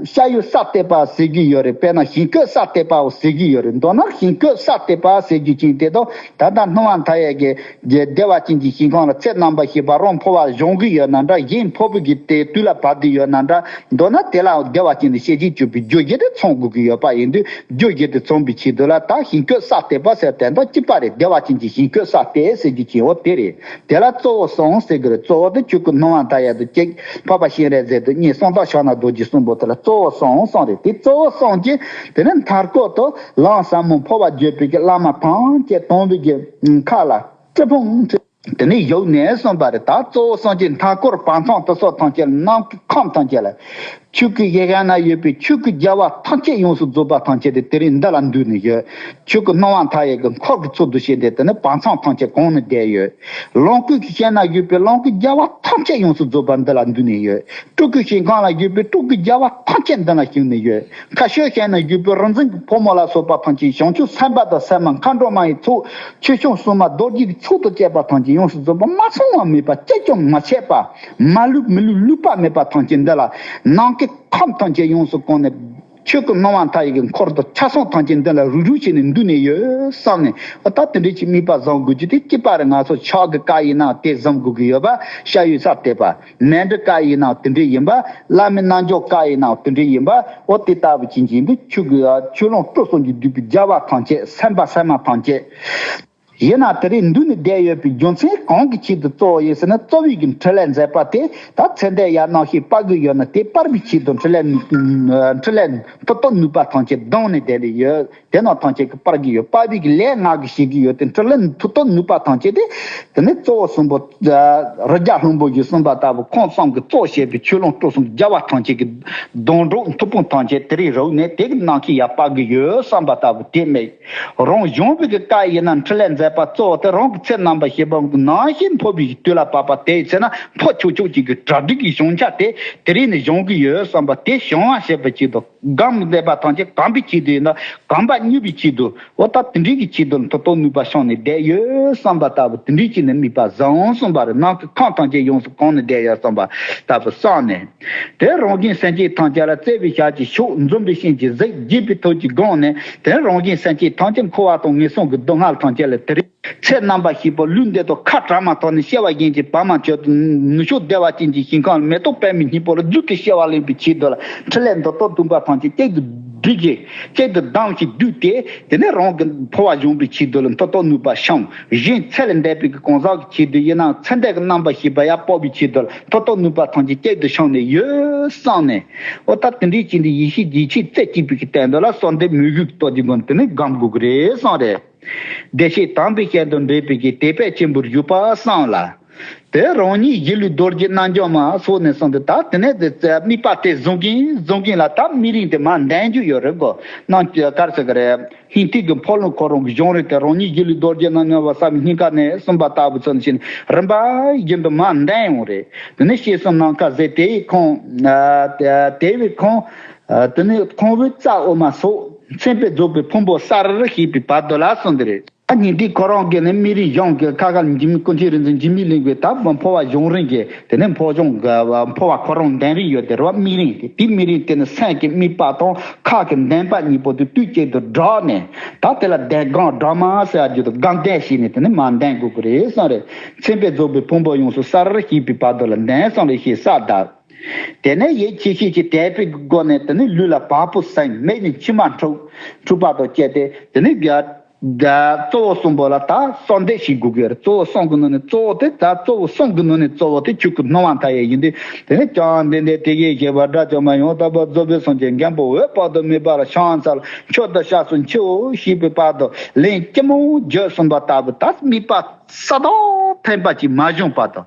ཤ་ཡུལ་ས་གཏད་པ་ཟེར་གྱི་ཡོད་རེད། དཔེར་ན་ཞིང་བཀོད་ས་གཏད་པའོ་ཟེར་གྱི་ཡོད་རེད། མདོར་ན་ཞིང་བཀོད་ས་གཏད་པ་ཟེར་རྒྱུ་ཅན་དེ་དང་ད་ལྟ་སྣང་བ་མཐའ་ཡས་ཀྱི་རྒྱུད་བདེ་བ་ཅན་གྱི་ཞིང་ཁམས་ལ་ཚེ་རྣམ་པ་བཞི་པ་རང་འཕོ་བ་སྦྱོང་གི་ཡོད་ན་འདྲ། གཞན་འཕོ་བའི་གི་དེ་དུས་ལ་བབ་བསྡད་ཡོད་ན་འདྲ། མདོར་ན་དེ་ལའང་བདེ་བ་ཅན་དུ་ཤེས་བྱའི་སྤྱོད་པའི་རྒྱུ་བཞི་དེ་ཚང་དགོས་ཀྱི་ཡོད་པ་ཡིན་དུས་རྒྱུ་བཞི་དེ་ཚང་བའི་ཆེད་དུ་ལ་ད་ཞིང་བཀོད་ས་གཏད་པ་ཟེར་དེ་དང་གཅིག་པ་རེད། བདེ་བ་ཅན་གྱི་ཞིང་བཀོད་ས་གཏད་ཟེར་རྒྱུ་ཅན་འོ་དེ་རེད། དེ་ལ་གཙོ་བོ་གསུམ་ཟེར་གི་རེད། གཙོ་བོ་དེ་ཆོས་སྐུ་སྣང་བ་མཐའ་ཡས་དང་གཅིག་འཕགས་པ་སྤྱན་རས་གཟིགས་དང་གཉིས་གསང་བདག་ཕྱག་ན་རྡོ་རྗེ་གསུམ་པོ་དེ་ལ་གཙོ་བོ་གསུམ་གསུམ་རེད། དེ་གཙོ་བོ་གསུམ་གྱིས་དེ་ནས་མཐའ་སྐོར་དུ་ལམ་ཟབ་མོ་འཕོ་བ་བརྒྱུད་པའི་གི་བླ་མ་ཐམས་ཅད་དང་པོའི་གི་མཁའ་ལ་སྤྲིན་ཕུང་དེ་ནས་བཞུགས་ནས་གསུངས་པ་རེད། ད་གཙོ་བོ་གསུམ་གྱིས་མཐའ་སྐོར་བར་མཚམས་དེ་སོགས་ཐམས་ཅད་ལ་ནམ་མཁའི་ཁམས་ཐམས་ཅད་ལ། ཆོས་སྐུ་ཞིང་ཁམས་ན་ཡོད་པའི་ཆོས་སྐུ་རྒྱལ་བ་ཐམས་ཅད་ཡོངས་སུ་རྫོགས་པ་ཐམས་ཅད་དེ་དེ་རིང་འདི་ལ་འདུས་ནས་ཡོད། ཆོས་སྐུ་སྣང་བ་མཐའ་ཡས་ཀྱི་འཁོར་གྱི་ཚུལ་དུ་བྱས་ཏེ་དེ་ནི་བར་མཚམས་ཐམས་ཅད་གང་ནས་བསྡད་ཡོད། ལོངས་སྐུ་གི་ཞིང་ན་ཡོད་པའི་ལོངས་སྐུ་རྒྱལ་བ་ཐམས་ཅད་ཡོངས་སུ་རྫོགས་པ་འདི་ལ་འདུས་ནས་ཡོད། སྤྲུལ་སྐུ་ཞིང་ཁམས་ལ་ཡོད་པའི་སྤྲུལ་སྐུ་རྒྱལ་བ་ཐམས་ཅད་འདི་ལ་བཞུགས་ནས་ཡོད། མཁའ་སྤྱོད་ཞིང་ན་ཡོད་པའི་རིག་འཛིན་གྱི་ཕོ་མོ་ལ་སོགས་པ་ཐམས་ཅད་བྱང་ཆུབ་སེམས་དཔའ་དང་སེམས་མ་མཁའ་འགྲོ་མ་ཡི་ཚོགས། ཆོས་སྐྱོང་སྲུང་མ་རྡོ་རྗེ་གི་ཚོགས་དང་བཅས་པ་ཐམས་ཅད་ཡོངས་སུ་རྫོགས་པ་མ་ཚང་བ་མེད་པ་གཅིག་ཀྱང་མ་ཆད་པ། མ་ལུས་མི་ལུས་ལུས་པ་མེད་པ་ཐམས་ཅད་འདི་ལ་ནམ་མཁའི་ཁམས་ཐམས་ཅད་ཡོངས་སུ་གང་ནས་ཆོས་སྐུ་སྣང་བ་མཐའ་ཡས་ཀྱི་འཁོར་དུ་ཆ་ཚང་ཐམས་ཅད་འདི་ལ་རུག་རུག་བྱས་ནས་འདུས་ནས་ཡོད་བསམ་ནས་ཨ་ད་དེ་འདྲའི་ཅིག་དམིགས་པ་བཟང་དགོས་རྒྱུ་དེ་གཅིག་པ་རེད། ང་ཚོ་ཕྱག་གི་བཀའ་ཡིན་ན་དེ་བཟང་དགོས་ཀྱི་ཡོད་པ། ཤ་ཡུལ་ས་གཏད་པ་མཎྜལ་བཀའ་ཡིན་ན་དེ་འདྲའི་ཡིན་པ། བླ་མའི་རྣལ་འབྱོར་བཀའ་ཡིན་ན་དེ་འདྲའི་ཡིན་པ། འོ་དེ་ལྟ་བུ་ཅན་གྱི་འདི་ཆོས་ཀྱི་ཆོས་ལོངས་སྤྲུལ་གསུམ་གྱིས་བསྡུས་པའི་རྒྱལ་བ་ཐམས་ཅད་སེམས་དཔའ་སེམས་མ་ཐམས་ཅད། ཡིན་ན་དེ་རིང་འདུས་ནས་བསྡད་ཡོད་པའི་རྒྱུ་མཚན་གང་གི་ཆེད་དུ་གཙོ་བོ་ཡིན་ཟེར་ན། གཙོ་བོའི་གི་འཕྲིན་ལས་མཛད་པ་དེ་ད་ཚེ་འདས་ཡར་རྣམ་ཤེས་སྤར་གི་ཡོད་ན་དེ་སྤར་བའི་ཆེད་དུ་འཕྲིན་ལས་འཕྲིན་ལས་མཐུ་སྟོབས་ནུས་པ་ཐམས་ཅད་བསྡམས་ནས་བསྡད་ནས་ཡོད། དེ་རྣམས་ཐམས་ཅད་ཀྱིས་སྤར་གི་ཡོད། སྤར་བའི་གི་ལས་ང་གིས་བྱེད་ཀྱི་ཡོད་དེ་འཕྲིན་ལས་མཐུ་སྟོབས་ནུས་པ་ཐམས་ཅད་དེ་དེ་ནི་གཙོ་བོ་གསུམ་པོ་རི་རྒྱལ་ལྷུན་པོ་ཞེས་གསུངས་པ་ལྟ་བུ་ཁམས་གསུམ་གྱི་གཙོ་བྱས་པའི་ཆོས་ལོངས་སྤྲུལ་གསུམ་གྱི་རྒྱལ་བ་ཐམས་ཅད་ཀྱི་སྡོང་གྲོགས་མཐུ་དཔུང་ཐམས་ཅད་དེ་རིང་རུབ་ནས་དེ་གི་རྣམ་ཤེས་ཡར་སྤར་གི་ཡོད་བསམ་པ་ལྟ་བུ་དེ་མེད། རང་གཞན་པའི་གི་བཀའ་ཡིན་ན་འཕྲིན་ལས་མཛད་པ་གཙོ་བོ་དེ་རང་གི་ཚེ་རྣམ་པ་བཞི་པ་ནང་བཞིན་འཕོ་བའི་དུས་ལ་བབ་པ་དེའི་ཚེ་ན་འཕོ་ཆོག་ཆོག་ཅིག་གི་གྲ་སྒྲིག་གི་བྱུང་ཆ་དེ་དེ་རིང་ནས་སྦྱོང་གི་ཡོད་བསམ་པ་དེ་བྱུང་བ་བྱེད་པའི་ཆེད་དུ་སྒོམ་མཛད་པ་ཐམས་ཅད་གོམས་པའི་ཆེད་དུ་ཡིན་ན་གོམས་པ་མྱུར་བའི་ཆེད་དུ་འོ་ད་དེ་འདྲའི་གི་ཆེད་དུ་མཐུ་སྟོབས་ནུས་པ་བྱུང་ནས་བསྡད་ཡོད་བསམ་པ་ལྟ་བུ་དེ་འདྲའི་ཆེད་ནས་དམིགས་པ་བཟང་གསུངས་པ་རེད། ནང་གི་ཁམས་ཐམས་ཅད་ཡོངས་སུ་གང་ནས་བསྡད་ཡོད་བསམ་པ་ལྟ་བུ་བསམ་ནས། དེ་རང་བཞིན་སེམས་ཅན་ཐམས་ཅད་ལ་བརྩེ་བའི་ཞལ་གྱིས་ཕྱག་འཛུམ་པའི་སྤྱན་གྱིས་གཟིགས། དགྱེས་པའི་ཐུགས་ཀྱིས་དགོངས་ནས་དེ་རང་བཞིན་སེམས་ཅན་ཐམས་ཅད་འཁོར་བ་དང་ངན་སོང་གི་སྡུག་བསྔལ་ཐམས་ཅད་ལས་དེ་ ཚེ་རྣམ་པར་ཤེས་པ་ལུས་འདི་དང་ཁ་བྲལ་མ་ཐག་ནས་སྐྱེ་བ་གཞན་གྱི་བར་མ་ཆོད་དུ་ནུབ་ཕྱོགས་བདེ་བ་ཅན་གྱི་ཞིང་ཁམས་མེ་ཏོག་པདྨའི་སྙིང་པོ་ལ་རྫུས་ཏེ་སྐྱེ་བ་ལེན་པའི་ཆེད་དུ་ལ། འཕྲིན་ལས་མདོ་སྟོད་བདུན་པ་ཐམས་ཅད་གཅིག་ཏུ་བསྒྲིལ་གྱིས་གཅིག་ཏུ་བསྡམས་ཤིང་བསྡུས་ཏེ། དེ་ནས་རང་གི་འཕོ་བ་སྦྱོང་བའི་ཆེད་དུ་ལ་མཐུ་སྟོབས་ནུས་པ་ཤོམ། གཞན་ཚེ་ལས་འདས་པའི་གི་གང་ཟག་གི་ཆེད་དུ་ཡིན་ནའང་ཚེ་འདས་ཀྱི་རྣམ་པར་ཤེས་པ་ཡར་སྤོ་བའི་ཆེད་དུ་ལ་མཐུ་སྟོབས་ནུས་པ་ཐམས་ཅད་གཅིག་ཏུ་ཤོམ་ནས་ཡོད་བསམ་ནས། ཨོ་ད་དེ་འདྲའི་ཆེད་དུ་ཡེ་ཤེས་ཡིད་ཆེས་རྩེ་གཅིག་པའི་གི་སྟེང་དུ་ལ་གསོལ་འདེབས་མོས་གུས་ཀྱི་སྟོབས་ཀྱི་སྒོ་ནས་དེ་ནས་སྒོམ་དགོས་ཀྱི་རེད་བསམ་རེད། བདེ་གཤེགས་དམ་པའི་ཞལ་དུ་འདྲིས་པའི་གི་དད་པས་སྤྱན་འབུལ་བཞུགས་པ་བསམ་ལ། དེ་རང་ཉིད་གཞི་ལུས་རྡོ་རྗེ་རྣལ་འབྱོར་མ་སོགས་ནས་གསུངས་ཏེ། ད་དེ་ནས་དེ་དམིགས་པ་དེ་བཟུང་གིན་བཟུང་གིན་ལ་ད་དམིགས་རིམ་དེ་མར་འདོན་རྒྱུ་ཡོད་རེད་གོ། ནང་ག་རེ་ཟེར་གི་རེད། སྙིང་ཐིག་གི་འཕོ་ལུང་ཁོ་རང་གི་གཞུང་རེད་དེ། རང་ཉིད་གཞི་ལུས་རྡོ་རྗེ་རྣལ་འབྱོར་མ་བསམ་པའི་སྙིང་ག་ནས་གསུངས་པ་ལྟ་བུ་ཚུལ་བཞིན་རིམ་པ་བཞིན་དུ་མར་འདོན་ཡོང་རེད། དེ་ནས་ཞེས་གསུངས་ནམ་མཁའ་ཟེར། དེ་ཡི་ཁོང་དེ་བས་ཁོང་། དེ་ནས་ཁོང་བུའི་རྩ་དབུ་མ་སོགས་མཚན་དཔེ་རྫོགས་པའི་ཕུང་པོ་གསལ་རུ་ཤེས་པའི་བར་དུ་ལ་གསུངས་ཏེ་རེད། ད་ཉིན་དེའི་ཁོ་རང་གི་ནི་དམིགས་རིམ་གཞུང་གི་ཁ་ཁ་འཇིགས་མེད་ཀུན་མཁྱེན་རིག་འཛིན་འཇིགས་མེད་གླིང་པའི་ད་འཕོ་བ་གཞུང་རིང་གི་དེ་ནས་འཕོ་སྦྱོང་གི་འཕོ་བ་ཁོ་རང་འདོན་རིམ་ཡོད་དེ་རེད་བ། དམིགས་རིམ་དེ་དེའི་དམིགས་རིམ་དེ་ནི་སེམས་ཀྱི་དམིགས་པ་དང་ཁ་གི་འདོན་པ་གཉིས་པོ་དེ་དུས་གཅིག་ཏུ་སྦྲགས་ནས། ད་དེ་ལ་བདེན་སྒོམ་སྦྲགས་མ་ཟེར་ཡ་རྒྱུ་དང་སྒོམ་བདེན་ཞེས་ནས་དེ་ནི་མར་འདོན་དགོས་ཀྱི་རེད་གསུངས་རེད། མཚན་དཔེ་རྫོགས་པའི་ཕུང་པོ་ཡོངས་སུ་གསལ་རུ་ཤེས་པའི་བར་དུ་ལ་འདོན་གསུངས་རེད་ཞེས་གསལ་གདབ། དེ་ནས་ཡིད་ཆེས་ཤེས་ཀྱི་དད་པའི་སྒོ་ནས་དེ་ནི་ལུས་ལ་བ་སྤུ་ཟིང་མིག་ནས་མཆི་མ་འཁྲུག་འཁྲུག་པ་དང་བཅས་ཏེ། དེ་ནི་རྒྱ་རྒྱ་གཙོ་བོ་གསུམ་པོ་ལ་ད་གསོལ་འདེབས་ཤིག་དགོས་ཀྱི་རེད། གཙོ་བོ་གསུམ་གྱི་ནང་ནས་གཙོ་བོ་དེ་ད་གཙོ་བོ་གསུམ་གྱི་ནང་ནས་གཙོ་བོ་དེ་ཆོས་སྐུ་སྣང་བ་མཐའ་ཡས་ཡིན་ཏེ། དེ་ནི་བྱང་ལྡན་འདས་དེ་ཡི་བཞེད་པ་དགྲ་བཅོམ་པ་ཡང་དག་པར་རྫོགས་པའི་སངས་རྒྱས་མགོན་པོ་འོད་དཔག་ཏུ་མེད་པ་ལ་ཕྱག་འཚལ་མཆོད་དོ་སྐྱབས་སུ་མཆིའོ་ཞེས་པའི་བར་དུ་ལན་ཅི་མང་བརྗོད་གསུངས་པ་ལྟ་བུ་ད་དམིགས་པ་ས་དོག་འཐེན་པ་ཅིག་མ་བྱུང་བར་དུ།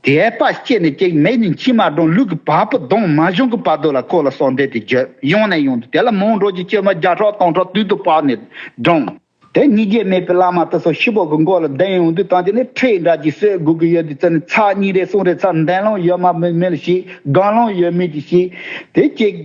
དད་པ་སྐྱེས་ནས་ཅིག་མིག་ནས་མཆི་མ་འགྲོ། ལུས་ཀྱི་བ་སྤུ་ལྡང་མ་བྱུང་གི་བར་དུ་ལ་ཁོ་ལ་གསོལ་འདེབས་དེ་བརྗོད། ཡང་ནས་ཡང་དུ་དེ་ལ་མང་དྲགས་ཀྱི་བཅོས་མ་བརྒྱ་ཕྲག་སྟོང་ཕྲག་དུས་དུ་བབས་ནས་བགྲངས། དེ་སྙིང་རྗེ་མེད་པའི་བླ་མ་དེ་ཚོ་ཤི་བོ་གི་མགོ་ལ་བརྡུང་ཡོང་དུས་དང་དེ་ནས་ཁྲིད་འདྲ་ཅིག་གསོད་དགོས་ཀྱི་ཡོད་དུས་ཙམ་ནས་ཚར་གཉིས་རེ་གསུམ་རེ་ཚར། འདོན་ལོང་ཡོད་མ་མེད་མེད་ལ་ཤེས། སྒོམ་ལོང་ཡོད་མེད་ཀྱི་ཤེས། དེ་གཅིག་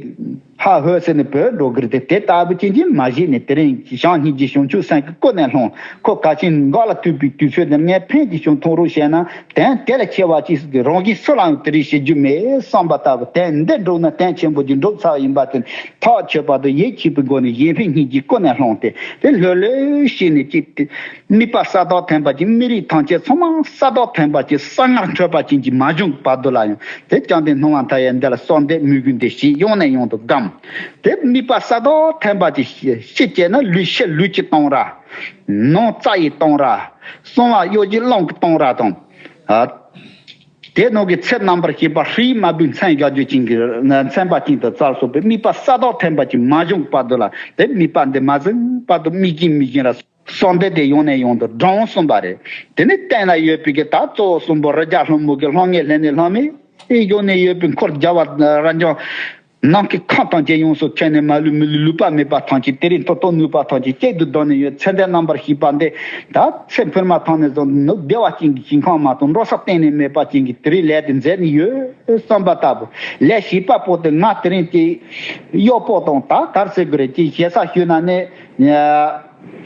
ཧ་ཧོ་ཟེར་ནས་བུད་འགྲོ་གི་རེད་དེ། དེ་ལྟ་བུ་ཅན་གྱིས་མ་བཞེད་ནས་དེ་རིང་བྱང་སྙིང་རྗེ་བྱང་ཆུབ་སེམས་ཀྱི་ཀུན་ནས་བསླངས། ཁོ་ག་ཅིན་འགག་ལ་ཐུག་པའི་དུས་ཚོད་འདིར་ངས་ཕན་གྱི་བྱུང་ཐོང་རོགས་བྱས་ན། དོན་དེ་ལས་ཆེ་བ་ཅིག་སྲིད་ཀྱི་རང་བཞིན་སུ་ལའང་དེ་རིགས་བྱེད་རྒྱུ་མེད་བསམ་པ་ལྟ་བུ། དོན་འདི་འགྲུབ་ན་དོན་ཆེན་པོ་ཅིག་འགྲུབ་ཚར་བ་ཡིན་པ་དེ་ཐག་ཆོད་པ་དང་ཡིད་ཆེས་པའི་སྒོ་ནས་གཞན་ཕན་སྙིང་རྗེ་ཀུན་ནས་བསླངས་ཏེ། དེ་ལྷོད་ལྷོད་བྱས་ནས་ཅིག་དེ་དམིགས་པ་ས་དོག་འཐེན་པ་ཅིག་དམིགས་རིམ་ཐམས་ཅད་ཚང་མ་ས་དོག་འཐེན་པ་ཅིག་གསང་སྔགས་འཕྲོད་པ་ཅན་གྱི་མ་བྱུང་བར་དུ་ལ་ཡང་དེ་བཅོམ་ལྡན་སྣང་བ་མཐའ་ཡས་འདི་ལ་གསོལ་འདེབས་མོས་གུས་འདི་ཞེས་ཡང་ནས་ཡང་དུ་བསྒོམ། དེ་དམིགས་པ་གསར་དུ་ཐོན་པ་ཅིག་ཕྱི་བྱས་ན་ལུས་ཕྱི་ལུས་ཀྱི་གཏོང་ར། ནང་རྩ་ཡི་གཏོང་ར། གསང་བ་གཡོ་སྒྱུ་རླུང་གི་གཏོང་ར་དང་། ཨ། དེ་ནང་གི་ཚེ་རྣམ་པར་ཤེས་པ་ཧྲིལ་མ་བུའི་མཚན་བཞག་རྒྱུ་ཅན་གྱི་མཚན་པ་ཅན་དུ་བཙལ་སོང་བས་དམིགས་པ་གསར་དུ་ཐོན་པ་ཅིག་མ་བྱུང་བར་དུ་ལ་དེ་དམིགས་པ་འདི་མ་ཟིན་བར་དུ་དམིགས་བཞིན་དམིགས་བཞིན་ར། གསོལ་འདེབས་དེ་ཡང་ནས་ཡང་དུ་བགྲངས་གསུངས་པ་རེད། དེ་ནས་སྟེང་ན་ཡོད་པའི་གི་ད་གཙོ་བོ་གསུམ་པོ་རི་རྒྱལ་ལྷུན་པོ་གི་ལྷང་ངེ་ལྷན་ནེ་ལྷང་མེ། ཨེ་གཞུག་ནས་ཡོད་པའི་འཁོར་རྒྱལ་བ་རབ་འབྱམས། ནམ་མཁའི་ཁམས་ཐམས་ཅད་ཡོངས་སུ་ཁྱབ་ནས་མ་ལུས་མི་ལུས་ལུས་པ་མེད་པ་ཐམས་ཅད་དེ་རིང་མཐུ་སྟོབས་ནུས་པ་ཐམས་ཅད་གཅིག་ཏུ་བསྡམས་ནས་ཡོད། ཚེ་འདས་རྣམ་པར་ཤེས་པ་འདི་ད་ཚེ་འཕོས་མ་ཐག་ནས་བཟུང་ནུབ་བདེ་བ་ཅན་གྱི་ཞིང་ཁམས་མ་གཏོགས་འགྲོ་ས་གཏན་ནས་མེད་པ་ཅན་གྱི་དེ་རིང་ལས་དེ་མཛད་ནས་ཡོད་བསམ་པ་ལྟ་བུ། ལས་བྱེད་པ་པོ་དེ་ང་དེ་རིང་དེ་གཡོག་པོ་དང་ད་གར་ཟེར་དགོས་རེད་ཅེས་ཞེ་ས་ཞུས་ན་ནི།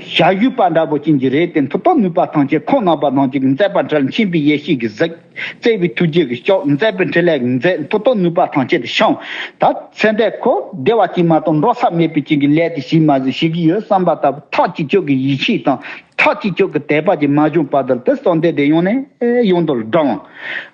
བྱ་ཡུལ་པ་འདྲ་པོ་ཅན་གྱི་རེད་དེ། མཐུ་སྟོབས་ནུས་པ་ཐམས་ཅད་ཁོང་རྣམ་པ་ཐམས་ཅད་ཀྱིས་མཛད་པ་འཕྲིན་མཁྱེན་པའི་ཡེ་ཤེས་ཀྱིས་གཟིགས། བརྩེ་བའི་ཐུགས་རྗེ་གིས་སྐྱོབ། མཛད་པའི་འཕྲིན་ལས་ཀྱིས་མཛད། མཐུ་སྟོབས་ནུས་པ་ཐམས་ཅད་དུ་ཤོང་། ད་ཚེ་འདས་ཁོ་བདེ་བ་ཅན་མ་གཏོགས་འགྲོ་ས་མེད་པའི་ཅན་གྱི་ལས་དེ་བྱེད་མ་ཟིན་བྱེད་ཀྱི་ཡོད་བསམ་པ་ལྟ་བུ་ཐག་གཅིག་ཆོད་ཀྱི་ཡིད་ཆེས་དང་ཐག་གཅིག་ཆོད་ཀྱི་དད་པ་ཅིག་མ་བྱུང་བར་དུ་དེ་གསོལ་འདེབས་དེ་ཡང་ནས་ཡང་དུ་བགྲངས།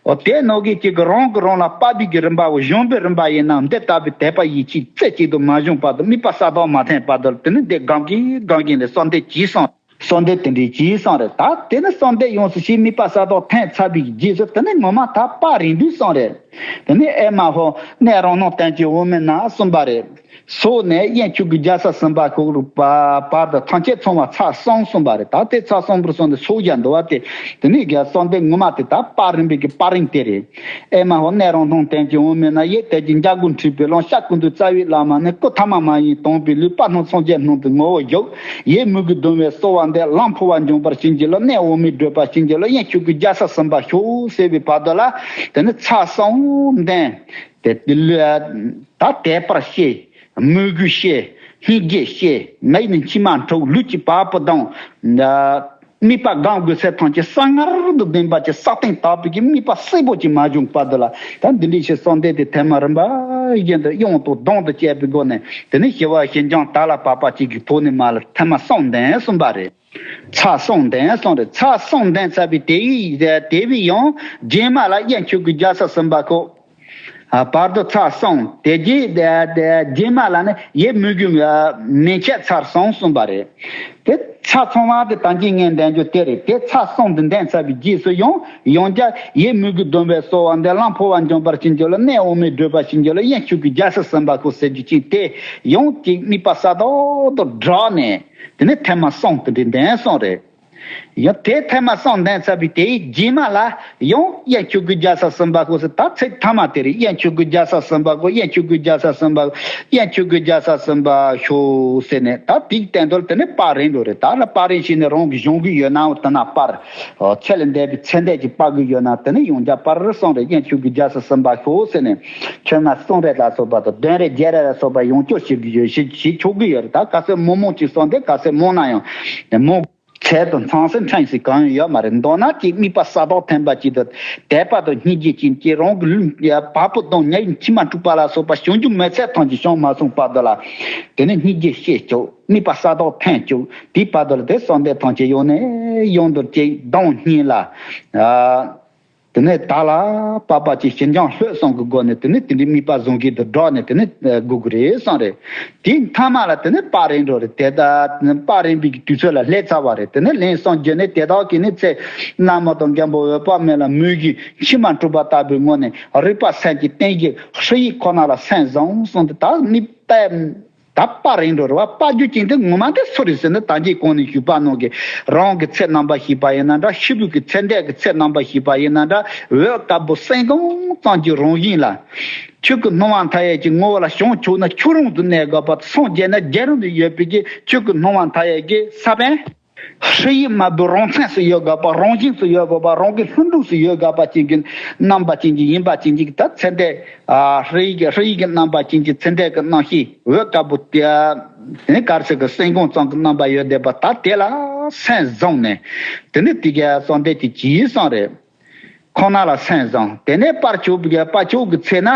འོ་དེ་ནང་གི་ཅིག་གི་རང་གི་རང་ལ་དཔག་པའི་གི་རིམ་པའོ། གཞུང་པའི་རིམ་པ་ཡིན་ན་འདི་ལྟ་བུའི་དད་པ་ཡིད་ཆེས་རྩེ་གཅིག་ཏུ་མ་བྱུང་བར་དུ་དམིགས་པ་གསར་དུ་མ་ཐོན་བར་དུ་དེ་ནི་འདི་སྒོམ་གྱིན་སྒོམ་གྱིན་ལས་གསོལ་འདེབས་གྱིས་སོང་། གསོལ་འདེབས་དེ་འདྲའི་གྱིས་སོང་རེད། ད་དེ་ནི་གསོལ་འདེབས་ཡོངས་སུ་ཞེས་དམིགས་པ་གསར་དུ་ཐོན་ཚར་བའི་རྗེས་སུ་དེ་ནི་ངོ་མ་ད་པར་རིང་དུས་སོང་རེད། དེ་ནི་ཨེ་མ་ཧོ་གནས་རང་སྣང་དོན་གྱི་འོག་མིན་ན་གསུངས་པ་རེད། སོགས་ནས་དབྱིངས་ཆོས་སྐུའི་རྒྱལ་ས་ཟིན་པ་ཁོ་རུ་བར་དུ་ཐམས་ཅད་ཚང་བ་ཚར་སོང་གསུངས་པ་རེད། ད་དེ་ཚར་སོང་བར་སོང་སྟེ་སོགས་རྒྱ་འདུལ་བ་དེ་དེ་ནི་རྒྱལ་གསོལ་འདེབས་ངོ་མ་དེ་ད་པར་རིང་པའི་གི་པར་རིང་དེ་རེད། ཨེ་མ་ཧོ་གནས་རང་སྣང་དོན་གྱི་འོག་མིན་ན། ཡེ་དལ་གྱི་འཇའ་གུར་འཁྲིགས་པའི་ཀློང་། ཤར་ཀུན་འདུས་རྩ་བའི་བླ་མ་ནི། སྐུ་ཐ་མ་མ་ཡིན་དང་པོའི་ལུས། དཔལ་སྣང་སངས་རྒྱས་སྣང་དུ་ངོ་བོ་བཞུགས། ཡིད་མོས་གུས་གདུང་བས་གསོལ་བ་འདེབས། ལམ་འཕོ་བ་འབྱོངས་པར་བྱིན་གྱིས་རློབས། གནས་འོག་མིན་བགྲོད་པར་བྱིན་གྱིས་རློབས། དབྱིངས་ཆོས་སྐུའི་རྒྱལ་སར་ཟིན་པར་ཤོག་ཟེར་བའི་བར་དུ་ལ་དེ་ནི་ཚར་སོང་ལྡན། དེ་ད་དད་པར་བཤད། མོས་གུས་བཤད། སྙིང་རྗེ་བཤད། མིག་ནས་མཆི་མ་འཁྲུག་ལུས་ཀྱི་བ་སྤུ་ལྡང་། དམིགས་པ་སྒོམ་དགོས་ཚད་ཐམས་ཅད་གསང་སྔགས་རབ་ཏུ་ལྡན་པ་ཅིག་སྲ་བརྟན་དག་པའི་གི་དམིགས་པ་གསལ་པོ་ཅིག་མ་བྱུང་བར་དུ་ལ་ད་འདི་འདྲའི་ཞིག་གསོལ་འདེབས་དེ་ཐེངས་མ་རིམ་པ། བཞིན་དུ་གཡང་དང་གདོང་དང་བཅས་པའི་སྒོ་ནས་དེ་ནས་ཞི་བ་ཞི་འཇམ་དར་ལ་བབ་པ་ཅིག་གི་ཐོག་ནས་མར་ལ་ཐེངས་མ་གསུམ་འདོན་གསུངས་པ་རེད། ཚར་གསུམ་འདོན་གསུངས་རེད། ཚར་གསུམ་འདོན་ཚར་བའི་དེ་ཡི་དེ་བས་ཡང་རྗེས་མ་ལ་དབྱར་ཆོས་གོས་རྒྱལ་ས་གསུམ་པ་ཁོ། ཨ། བར་དུ་ཚར་གསུམ། དེ་རྗེས་དེ་དེ་རྗེས་མ་ལ་ནི་ཡིད་མོས་གུས་མན་ཆད་ཚར་གསུམ་གསུངས་པ་རེད། དེ་ཚར་ཚང་བ་དེ་ད་གིན་ངས་འདོན་རྒྱུ་དེ་རེད། དེ་ཚར་གསུམ་དེ་འདོན་ཚར་བའི་རྗེས་སུ་ཡང་ཡང་བསྐྱར་ཡིད་མོས་གུས་སྡོམ་པས་གསོལ་བ་འདེབས། ལམ་འཕོ་བ་འབྱོངས་པར་བྱིན་གྱིས་རློབས། གནས་འོག་མིན་བགྲོད་པར་བྱིན་གྱིས་རློབས། དབྱར་ཆོས་གོས་རྒྱལ་ས་གསུམ་པ་ཁོ་ཟེར་རྒྱུ་ཅིག་དེ་ཡང་ཅིག་དམིགས་པ་གསལ་ཏོག་ཏོ་བསྒྲགས་ནས་དེ་ནས་ཐེངས་མ་གསུམ་དེ་འདྲ་འདོན་གསུངས་རེད། ཡང་དེ་ཐེངས་མ་གསུམ་འདོན་ཚར་བའི་དེའི་རྗེས་མ་ལ་ཡང་དབྱར་ཆོས་གོས་རྒྱལ་ས་གསུམ་པ་ཁོ་ཟེར། ད་ཚིག་ཐ་མ་དེ་རེད། དབྱར་ཆོས་གོས་རྒྱལ་ས་གསུམ་པ་ཁོ། དབྱར་ཆོས་གོས་རྒྱལ་ས་གསུམ་པ། དབྱར་ཆོས་གོས་རྒྱལ་ས་གསུམ་པ་ཤོག་ཟེར་ནས། ད་དེའི་སྟེང་དུ་དེ་ནས་པར་རིང་འགྲོ་རེད། ད་ལ་པར་རིང་བྱས་ནས་རང་གི་གཞུང་གི་ཡོད་ནའང་དེ་ན་པར། ཚད་ལས་འདས་པའི་ཚད་འདས་ཀྱི་པར་གི་ཡོད་ན་དེ་ནས་ཡང་བསྐྱར་པར་གསུངས་རེད། དབྱར་ཆོས་གོས་རྒྱལ་ས་གསུམ་པ་ཤོག་ཟེར་ནས། ཁྱོད་ང་གསུང་རེད་ལ་སོགས་པ་དང་འདོན་རེད་རྒྱག་རེད་ལ་སོགས་པ་ཡོངས་སྐྱོར་བྱེད་དགོས་ཡོད། བྱེད་བྱེད་ཆོག་གི་ཡོད་རེད། ད་ག་ཚོད་མང་མང་ཅིག་གསུངས་ཏེ་ག་ཚོད་མང་ན་ཡང་མང་ཚད་དང་མཚམས་སུ་འཕྲང་ཞིག་གང་ཡང་ཡོད་མ་རེད། མདོར་ན་ཅིག་དམིགས་པ་གསལ་ཏོག་ཐོན་པ་ཅིག་དང་དད་པ་དང་སྙིང་རྗེ་ཅན་གྱིས་རང་གི་ལུས་བ་སྤུ་ལྡང་ཉེ་མཆི་མ་འཁྲུགས་པ་ལ་སོགས་པ་བྱང་ཆུབ་མི་ཚེ་ཐམས་ཅད་བྱུང་མ་སོང་བར་དུ་ལ་དེ་ནི་སྙིང་རྗེ་སྐྱེས་ཆོག་དམིགས་པ་གསལ་ཏོག་ཐོན་ཆོག་དེའི་བར་དུ་ལ་དེ་གསོལ་འདེབས་ཐམས་ཅད་ཡང་ནས་ཡང་དུ་ཅིག་གདོང་གཉིས་ལ། དེ་ནས་དར་ལ་བབ་པ་ཅིག་ཞི་འཇམ་ལྷོད་གསུམ་གྱི་སྒོ་ནས་དེ་ནས་དེ་འདྲའི་དམིགས་པ་བཟང་གི་དུ་བསྒྲགས་ནས་དེ་ནས་དགོས་ཀྱི་རེད་གསུངས་རེད། དེའི་མཐའ་མ་ལ་དེ་ནས་པར་རིང་འགྲོ་རེད། དེ་ལྟར་པར་རིང་པའི་དུས་ཚོད་ལ་སླེབས་ཚར་བ་རེད། དེ་ནས་ལན་གསུམ་བརྒྱབ་ནས་དེ་དག་གིས་ནི་ཚེ་བླ་མ་དང་མགོན་པོ་འོད་དཔག་མེད་ལ་མོས་གུས་མཆི་མ་འཁྲུགས་པ་ལྟ་བུའི་ངང་ནས་རིག་པ་སེམས་ཀྱི་རྟེན་གཞི་ཧྲཱིཿཡིག་ཁོ་ན་ལ་སེམས་བཟུང་གསུངས་ཏེ། ད་ནི་པད། ད་པར་རིང་འགྲོ་རེད་བ། པར་རྒྱུ་ཅན་དེ་ངོ་མ་དེ་སུ་རེད་ཟེར་ན། ད་གིན་གོང་ནས་ཞུས་པ་ནང་གི་རང་གི་ཚེ་རྣམ་པར་ཤེས་པ་ཡིན་ན་འདྲ། ཤི་བོའི་གི་ཚེ་འདས་ཀྱི་ཚེ་རྣམ་པར་ཤེས་པ་ཡིན་ན་འདྲ། འོད་དཀར་པོ་སེང་གེ་ཙམ་གྱི་རང་བཞིན་ལ། ཆོས་ཀྱི་སྣང་བ་མཐའ་ཡས་ཀྱི་ངོ་བོ་ལ་བྱང་ཆུབ་ན་ཆོས་རང་དུ་གནས་དགོས་པ། སངས་རྒྱས་ན་རྒྱལ་རང་དུ་ཡོད་པའི་གི་ཆོས་ཀྱི་སྣང་བ་མཐའ་ཡས་ཀྱི་ས་བོན། ཧྲཱིཿཡིག་དམར་པོའི་རང་མཚན་སུ་ཡོད་དགོས་པ། རང་བཞིན་སུ་ཡོད་དགོས་པ། རང་གི་ལྷུན་གྲུབ་སུ་ཡོད་དགོས་པ་ཅན་གྱི་རྣམ་པ་ཅན་གྱི་ཡིན་པ་ཅན་གྱི་ད་ཚེ་འདས། ཨ། ཧྲཱིཿཡིག་གི་ཧྲཱིཿཡིག་གི་རྣམ་པ་ཅན་གྱི་ཚེ་འདས་ཀྱི་རྣམ་ཤེས་འོད་དཀར་པོ་དེ། དེ་ནི་ག་རེ་ཟེར་གི། སེང་གེ་ཙམ་གྱི་རྣམ་པ་ཡོད་བསྡད་པ་ད་དེ་ལ་སེམས་བཟུང་ནས་དེ་ནི་དེ་གའི་གསོལ་འདེབས་དེ་གྱིས་གསུངས་རེད། ཁོ་ན་ལ་སེམས་བཟུང་། དེ་ནས་པར་ཆོག་པའི་པར་ཆོག་གི་ཚེ་ན།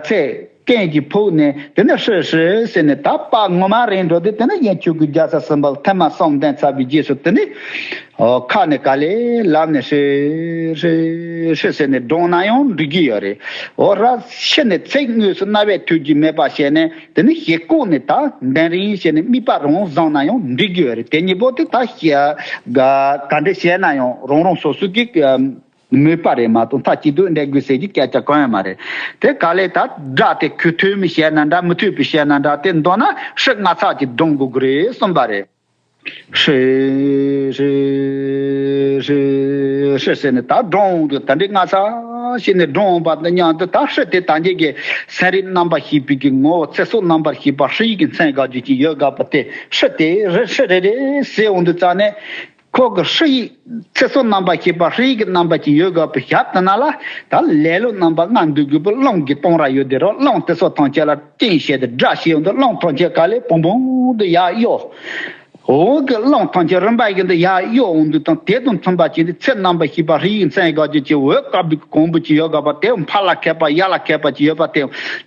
ཚེ་ཀུན་གྱིས་ཕོག་ནས་དེ་ནས་ཧྲཱིཿ་ཧྲཱིཿ་ཟེར་ནས་ད་པར་ངོ་མ་རིང་འགྲོ་དུས་དེ་ནས་དབྱར་ཆོས་གོས་རྒྱལ་ས་གསུམ་པ་ཐེངས་མ་གསུམ་འདོན་ཚར་བའི་རྗེས་སུ་དེ་ནས། ཨོ། ཁ་ནས་ག་ལེ་ལབ་ནས་ཧྲཱིཿ་ཧྲཱིཿ་ཧྲཱིཿ་ཟེར་ནས་བསྒྲུངས་ན་ཡང་འགྲིག་གི་ཡོད་རེད། འོ་ར་ཤི་ནས་ཚིག་དངོས་སུ་རྣ་བས་ཐོས་རྒྱུ་མེད་པ་བྱས་ནས་དེ་ནས་ཞེ་ལྐོག་ནས་ད་འདོན་རིང་བྱས་ནས་དམིགས་པ་རང་བཟུང་ན་ཡང་འགྲིག་གི་ཡོད་རེད། དེ་གཉིས་པོ་དེ་ད་ག་ག་འདྲ་བྱས་ན་ཡང་རང་རང་སོ་སོ་གི་མོས་པ་རེད་མ་གཏོགས་མཐའ་གཅིག་ཏུ་འགྲིག་དགོས་ཟེར་གྱི་སྐད་ཆ་གང་ཡང་མ་རེད། དེ་ག་ལེ་ད་སྒྲ་དེ་གུ་ཐོས་མི་བྱས་ན་འདྲ། མི་ཐོས་པའི་བྱས་ན་འདྲ། དེ་མདོར་ན་ཧྲཱིཿ་ལྔ་ཚར་གྱི་བསྒྲུང་དགོས་ཀྱི་རེད་གསུངས་པ་རེད། ཧྲཱིཿ་ཧྲཱིཿ་ཧྲཱིཿ་ཟེར་ནས་ད་བསྒྲུང་འོང་དུས་ད་འདི་ལྔ་ཚར་བྱས་ནས་བསྒྲུང་འོང་པ་དང་མཉམ་དུ་ད་ཧྲཱིཿ་དེ་ད་འདི་གི་སེམས་རིག་རྣམ་པར་ཤེས་པའི་གི་ངོ་བོ་ཚེ་སྲོག་རྣམ་པར་ཤེས་པ་ཧྲཱིཿཡིག་གི་མཚན་དགག་རྒྱུ་ཅིག་ཡོད་དགོས་པ་དེ་ཧྲཱིཿ་དེ་རེ་ཧྲཱིཿ་རེ་རེ་ཟེར་འོང་དུས་ཙང་ནས། ཁོ་གི་ཧྲཱིཿཡིག་ཚེ་སྲོག་རྣམ་པར་ཤེས་པ་ཧྲཱིཿཡིག་གི་རྣམ་པ་ཅིག་ཡོད་དགོས་པའི་ཞབས་དེ་ན་ལ་ད་ལེ་ལོ་རྣམ་པ་ལྔ་འདུས་དགོས་པའི་རླུང་གི་གཏོང་ར་ཡོད་དེ་རོ། རླུང་དེ་ཚོ་ཐམས་ཅད་ལ་རྐྱེན་བྱས་ཏེ་སྒྲ་བྱས་ཡོང་དུས་རླུང་ཐམས་ཅད་ག་ལེ་བུང་བུང་དུ་ཡར་གཡོ། འོག་གི་རླུང་ཐམས་ཅད་རིམ་པ་བཞིན་དུ་ཡར་གཡོ་འོང་དུས་དང་དེ་དང་མཐུན་པ་བྱས་ཏེ་ཚེ་རྣམ་པར་ཤེས་པ་ཧྲཱིཿཡིག་མཚན་དགག་རྒྱུ་ཅིག་འོད་དཀར་པོའི་གོང་བུ་ཅིག་ཡོད་དགོས་པ་དེ་ཕར་ལ་ཁད་པ་ཡར་ལ་ཁད་པ་ཅིག་ཡོད་པ་དེ་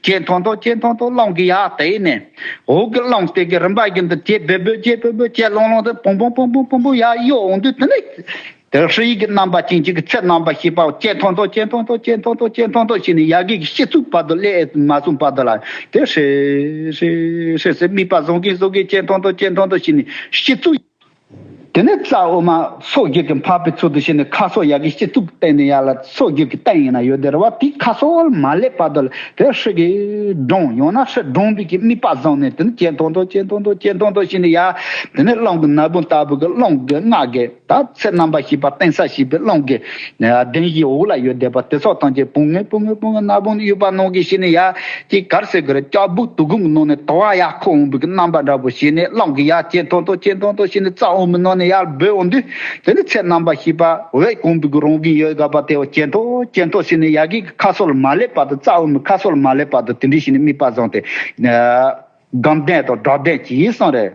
ཇེ་ཐུང་དུ་ཇེ་ཐུང་དུ་རླུང་གིས་ཡར་དེད་ནས། འོག་གི་རླུང་དེ་གི་རིམ་པ་བཞིན་དུ་ཇེ་སྦོམ་སྦོམ་ཇེ་སྦོམ་སྦོམ་ཇེ་སློང་སློང་དུ་བུང་བུང་བུང་བུང་བུང་བུང་ཡར་གཡོ་འོང་དུས་དེ་ནས། དེ་ཧྲཱིཿཡིག་གི་རྣམ་པ་ཅན་གཅིག་གི་ཚེ་རྣམ་པར་ཤེས་པ་ཇེ་ཐུང་དུ་ཇེ་ཐུང་དུ་ཇེ་ཐུང་དུ་ཇེ་ཐུང་དུ་ཕྱིན་ནས་ཡ་གི་གི་སྤྱི་གཙུག་བར་དུ་སླེབས་མ་སོང་བར་དུ་ལ་དེ་ཧྲཱིཿ་ཧྲཱིཿ་ཧྲཱིཿ་ཟེར་དམིགས་པ་བཟང་གིན་བཟང་གིན་ཇེ་ཐུང་དུ་ཇེ་ཐུང་དུ་ཕྱིན་ནས་སྤྱི་གཙུག་དེ་ནས་རྩ་དབུ་མ་སོགས་རྒྱུད་ཀྱི་འཕགས་པའི་ཚུལ་དུ་བྱས་ནས་ཁ་སོགས་ཡ་གི་སྤྱི་གཙུག་གི་སྟེང་ནས་ཡར་ལ་སོགས་རྒྱུད་ཀྱི་སྟེང་ཡིན་ན་ཡོད་དེ་རེད་བ། དེ་ཁ་སོགས་མ་སླེབས་བར་དུ་ལ་དེ་ཧྲཱིཿ་གི་སྒྲུང་ཡང་ན་ཧྲཱིཿ་སྒྲུང་པའི་གི་དམིགས་པ་བཟང་ནས་དེ་ནས་ཇེ་ཐུང་དུ་ཇེ་ཐུང་དུ་ཇེ་ཐུང་དུ་ཕྱིན་ནས་ཡར་དེ་ནས་རླུང་གི་ན་བུན་ལྟ་བུ་གི་རླུང་གི་སྔགས་ཀྱི་ད་ཚེ་རྣམ་པར་ཤེས་པ་གཏིང་ཟབ་ཤེས་པའི་རླུང་གི་གདེང་གཞིའི་འོག་ལ་ཡོད་བསྡད་པ་དེ་ཚོ་ཐམས་ཅད་བུང་ངེ་བུང་ངེ་བུང་ངེ་ན་བུན་གཡུག་པ་ནང་གི་ཕྱིན་ནས་ཡར་ཅིག་གར་སེ་གར་ལྕགས་སྦུག་དུ་གུང་གི་ནང་ནས་དུ་བ་ཡར་འཁོར་འོང་བའི་གི་རྣམ་པ་འདྲ་པོ་བྱས་ནས་རླུང་གིས་ཡར་ཇེ་ཐུང་དུ་ཇེ་ཐུང་དུ་ཕྱིན་ནས་རྩ་དབུ་མའི་ནང་ནས་ཡར་བུད་འོང་དུས་དེ་ནི་ཚེ་རྣམ་པར་ཤེས་པ་འོད་གོང་བུ་གི་རང་བཞིན་ཡོད་དགོས་པ་དེ་བ་ཇེ་ཐུང་ཇེ་ཐུང་ཕྱིན་ནས་ཡ་གི་གི་ཁ་སོགས་ལ་མ་སླེབས་བར་དུ་རྩ་དབུ་མའི་ཁ་སོགས་ལ་མ་སླེབས་བར་དུ་དེ་འདྲ་བྱས་ནས་དམིགས་པ་བཟང་སྟེ་སྒོམ་བཟླས་དང་སྒྲུབ་བཟླས་ཀྱིས་གསུངས་རེད།